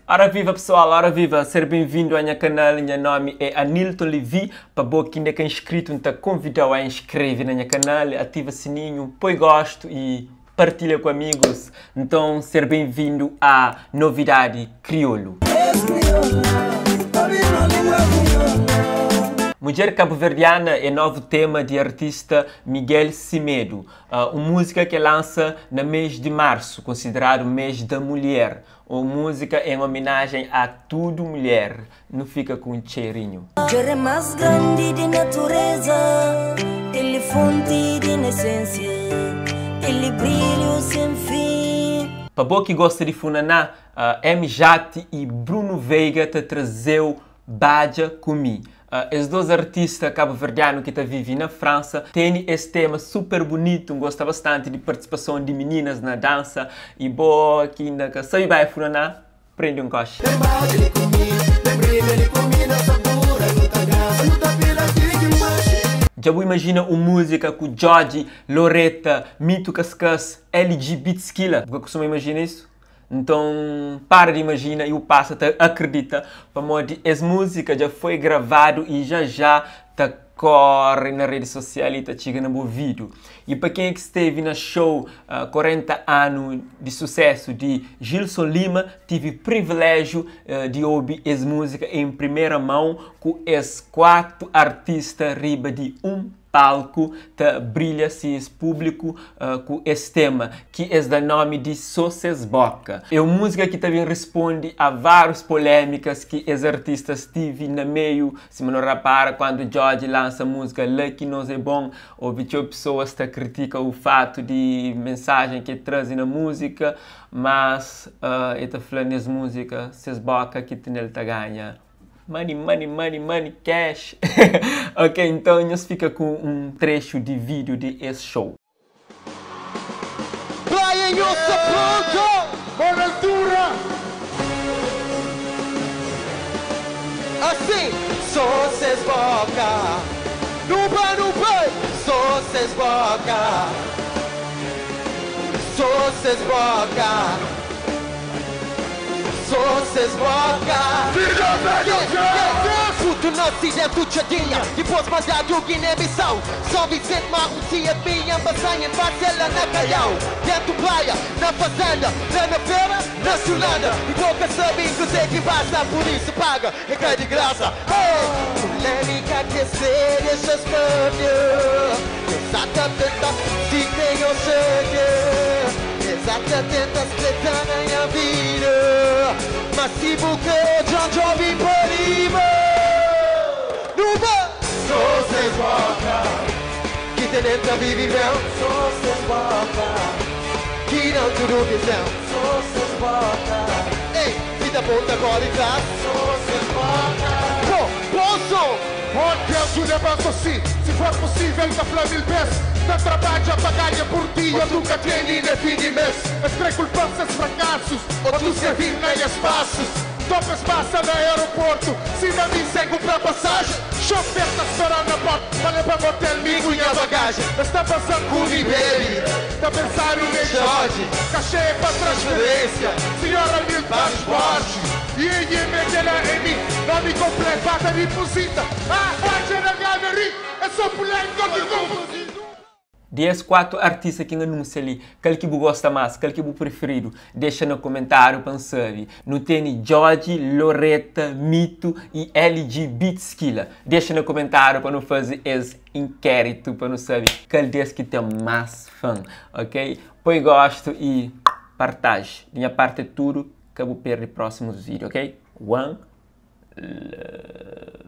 Ora viva pessoal, ora viva, ser bem-vindo a nha canal, nha nome é Anilton Levy, pa bo ki inda ka inscrito nta convidau a inscreve na nha canal, ativa sininho, poi gosto e partilha ku amigos, nton ser bem-vindo a novidade kriolu. Mudjer kabuverdiana é novu tema di artista Miguel Semedo, un múzika ki el lansa na mês di marsu, konsideradu mês da mulher. Un múzika en ominajen a tudu mulher. Nu fika ku un txerinhu. Mulher é más grandi di natureza, el é fonti di nasensia, el é brilhu sen fin. Pa bo ki gosta di funaná, M Jati y Bruno Veiga ta traze-u Badja Ku Mi. Es 2 artista kabuverdianu ki ta vive na Fransa tene es tema super bunitu, N gosta bastanti di partisipason di mininas na dansa y bo ki inda ka sabe bai funaná, prende un koxi. Vem badja li ku mi, vem brinka li ku mi na sabura Nu ta dansa, nu ta pila ti ki manxe. Dja bu imajina un múzika ku Djodje, Loreta, Mito Kaskas, LG Beatskilla? Bu ka kustuma imajina isu? Nton, para di imajina i bu pasa ta akredita, pamodi es múzika dja foi gravadu i já já ta kóre na redi sosial i ta txiga na bu ovidu. I pa kenha ki stevi na show 40 anu di susésu di Gilson Lima, tive priviléjiu di obi es múzika en primera mãu ku es 4 artista riba di un palku ta brilha sis públiku ku es tema ki es da nomi di So Ses Boka. É un múzika ki ta ben risponde a várius polémikas ki es artistas tivi na meiu, sima nu rapara kuandu Djodje lansa múzika La Ki Nos É Bon, obi txeu pesoas ta kritika u fatu di mensajen ki el traze na múzika, mas el ta fla nes múzika ses boka ki tinel ta ganha. Money, money, money, money, cash. Ok, então nhos fika ku um trecho di vídeo di es show. Praia nhos sa pronto? Bo na altura. Assim, só ses boca. Nu bai, nu bai, só ses boca. Só ses boca. Só ses boca. Putu nasci dentu txadinha, dipôs mandadu Guiné-Bissau. São Vicente ma un tia d'minha Basanha n'Barcela na Calhau. Dentu praia, na fazenda, la na fera, na Sulanda. I bo ka sabe kuzê ki pasa, pur isu paga é ka di grasa. Hey! Polémika kese, dexa-s papia. Es ata tenta si ten ô xeke. Es ata tenta spreta na nha vida. Ma si bu kre odja-m djobe pa riba. Nu ba! Sô ses boka ki tene-m ta vive ben. Sô ses boka ki da-m tudu ki ten. Sô ses boka. Ei, si ta ponta kóre tras. Sô ses boka. Bo, bon son! Oh Deus, djuda bas osi Si for pusível, N ta fla mil bes Ta trabadja pa ganha pur dia Otu ka tene ne fin di mes Es kre kulpa-m ses frakasus Otus ke vin na nhas pasus Topa es pasa na aeroportu Sima mi sen kunpra pasajen Xofer ta spera-m na porta Pa leba-m otel mi ku nha bagajen Es ta baza-m ku mi bebe Ta pensadu m'é Jorge Kaxê é pa transferênsia Sinhora Milton Borges. Ye ye me kela é mi Nomi komplet ba ta dipuzita Ah fadja na gallery É so pulengo ki konfundidu. Di es 4 artista ki N anunsia li, kal ki bu gosta mas, kal ki bu prifiridu? Dexa na kumentáriu pa N sabe. Nu tene Djodje, Loreta, Mito y LG Beatskilla. Dexa na kumentáriu pa nu faze es inkéritu pa nu sabe kal des ki ten mas fan, ok? Poi gostu y partage. Di nha parti é tudu. Ka bu perde próximos vídeo, ok? One love.